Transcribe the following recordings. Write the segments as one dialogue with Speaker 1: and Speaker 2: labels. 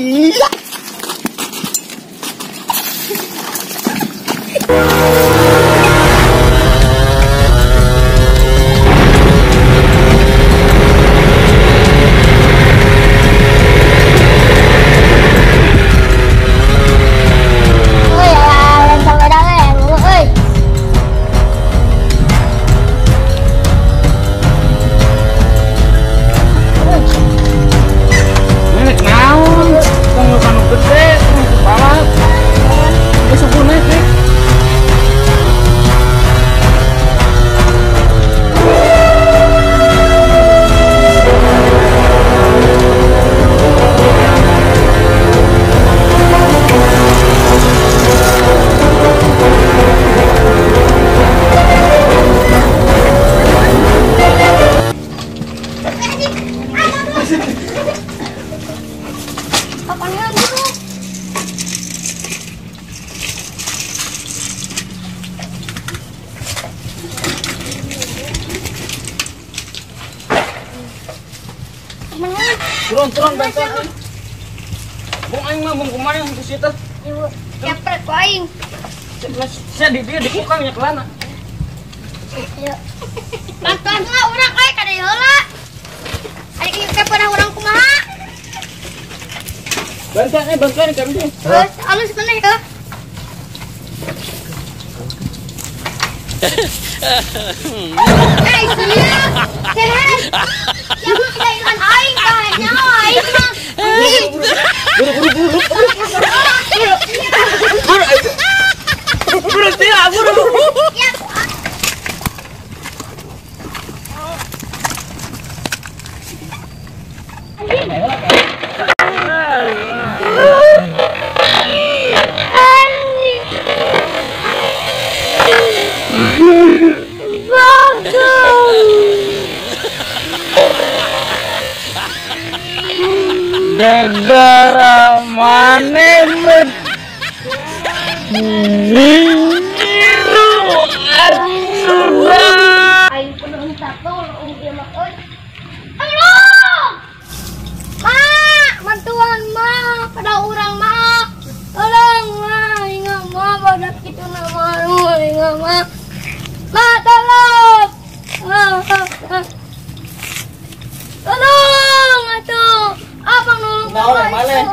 Speaker 1: Iya.
Speaker 2: Turun bantuan. Bung aing mah bung kumaha yang geus eta.
Speaker 3: Ibu, capek ku aing.
Speaker 2: Sia di dieu dikukang nya kelana.
Speaker 3: Ayo. Bantuan heula urang euy ka dieu heula. Ari ieu teh pernah urang kumaha?
Speaker 2: Bantuan bantuan kami teh.
Speaker 3: Terus alus maneh heuh. Eh, sia. Sehat. Yang kailan aing tah nyawa aing mah.
Speaker 2: Buru. Buru sia, buru.
Speaker 3: Ya.
Speaker 2: Gara-gara maneh niru atuh.
Speaker 3: Aing penuh satu ieu mah euy. Tolong! Ma, bantuan ma pada urang ma. Tolong ma, ingat ma pada kitu na ma, ingat ma. Ma tolong. Tolong atuh. Abang nulung
Speaker 2: mana?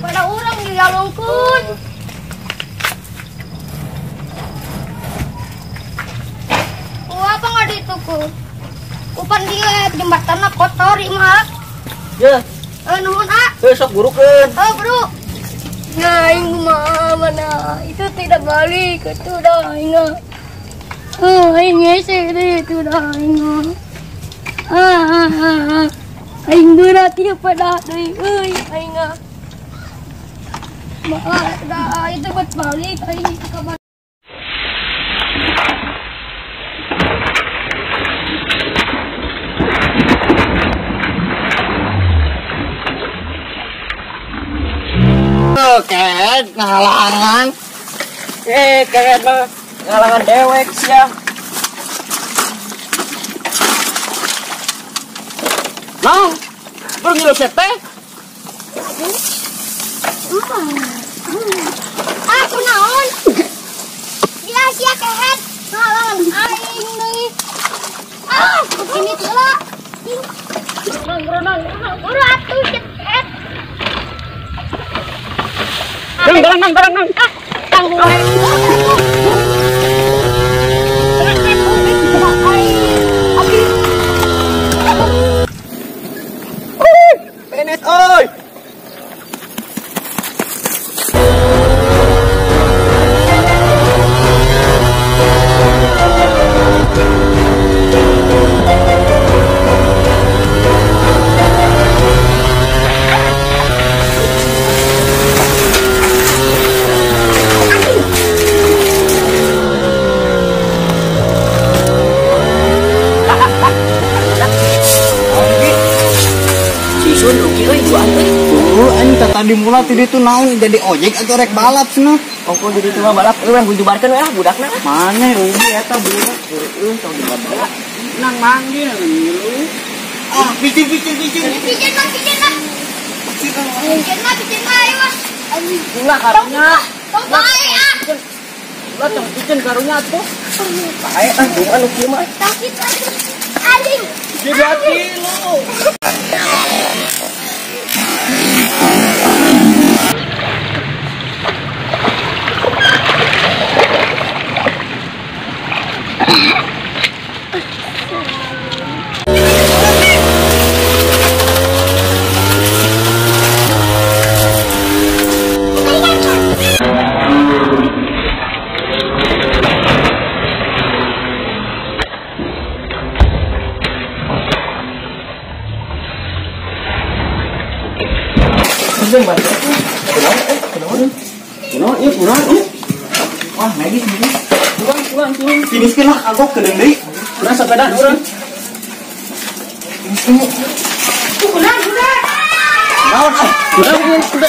Speaker 3: Pada urang dialungkeun. Apa nggak dituku? Upan dia jembatanna kotor ieu mah.
Speaker 2: Ya.
Speaker 3: Nuhun ah.
Speaker 2: Sok burukeun.
Speaker 3: Oh, bro. Nah, aing mah mana itu tidak balik itu dah aing. Aing ngese deh itu dah aing. Aing berat ieu pada deui euy aing. Mah dah itu buat balik aing ka
Speaker 1: Kek ngalangan.
Speaker 2: Kek mah ngalangan dewek sia. Nang, buru ngilu teh.
Speaker 3: Aku naon? Dia sia kehet ngalangan aing deui. Ah, begini heula. Renang. Buru atuh kehet.
Speaker 2: Nang.
Speaker 3: Ah, tanggung aing.
Speaker 1: Penet oi. Tadi mula tadi itu naon jadi ojek atau rek balap cenah.
Speaker 2: Ongko jadi itu mah balap eueuh bujubarkeun we lah budakna.
Speaker 1: Maneh rugi eta budak
Speaker 2: heueuh tong dibawa. Nang manggil ngilu.
Speaker 1: Ah, picin.
Speaker 3: Picin lah. Bikin mah ayo mah.
Speaker 2: Ulah karunya.
Speaker 3: Tong bae ah.
Speaker 2: Ulah tong bikin karunya atuh. Bae ah bunga nu kieu mah.
Speaker 3: Sakit anjing.
Speaker 2: 2 kilo. Wah, medis nih. Pulang. Finiskeun lah kagok kedeung deui. Urang sepeda urang.
Speaker 3: Kurang.
Speaker 2: Naon ah? Kurang kuda.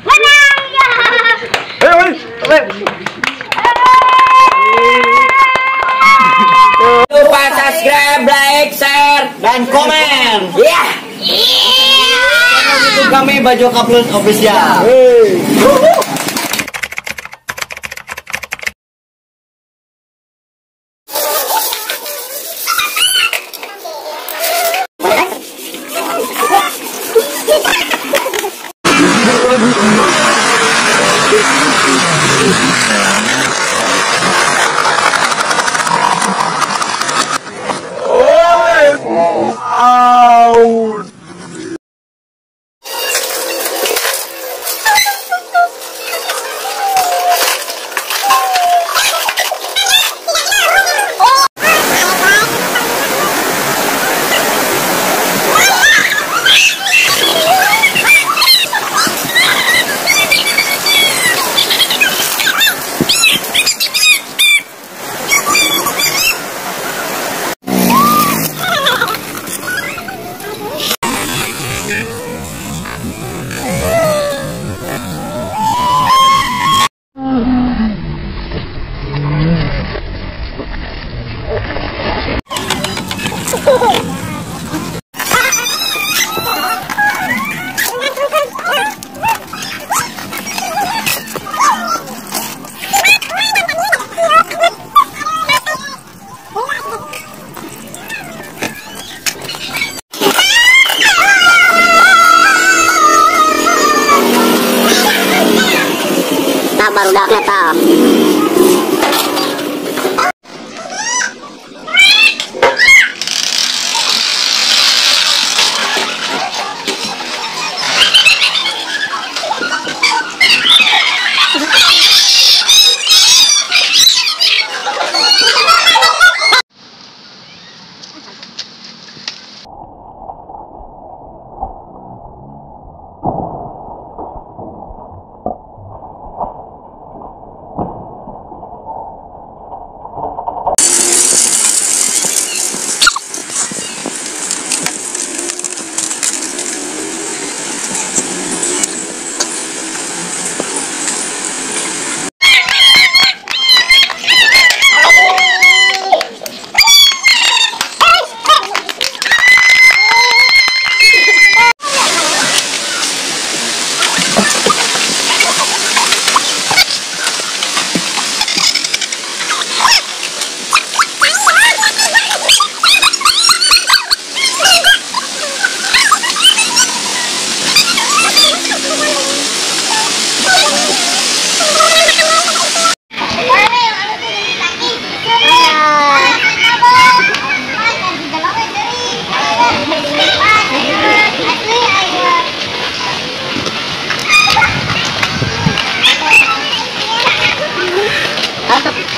Speaker 3: Menang ya.
Speaker 4: Lupa subscribe, like, share,
Speaker 1: dan komen.
Speaker 4: Ya.
Speaker 1: Channel YouTube kami Bajoka Plus Official.
Speaker 2: Hey.
Speaker 5: Barudaknya tah.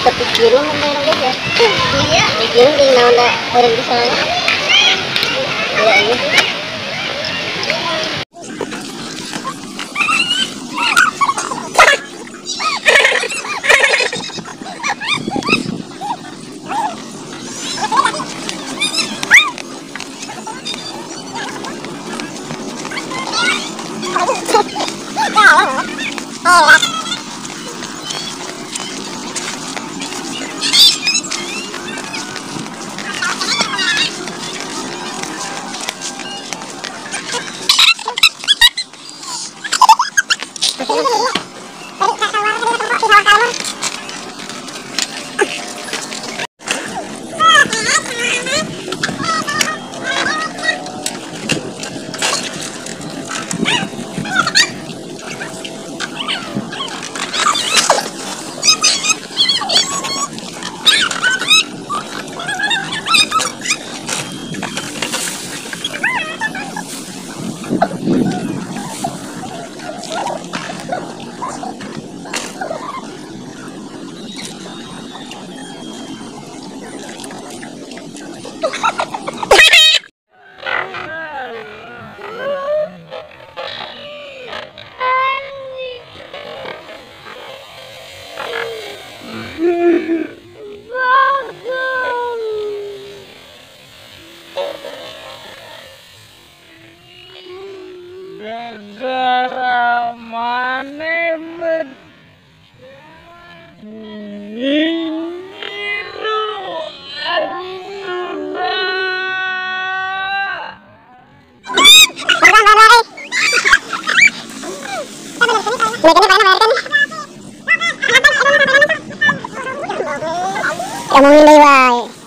Speaker 5: Terpikirin lumayan guys ya. Iya, pikirin di naon orang di sana. Iya, ini. Diomongin deui wae.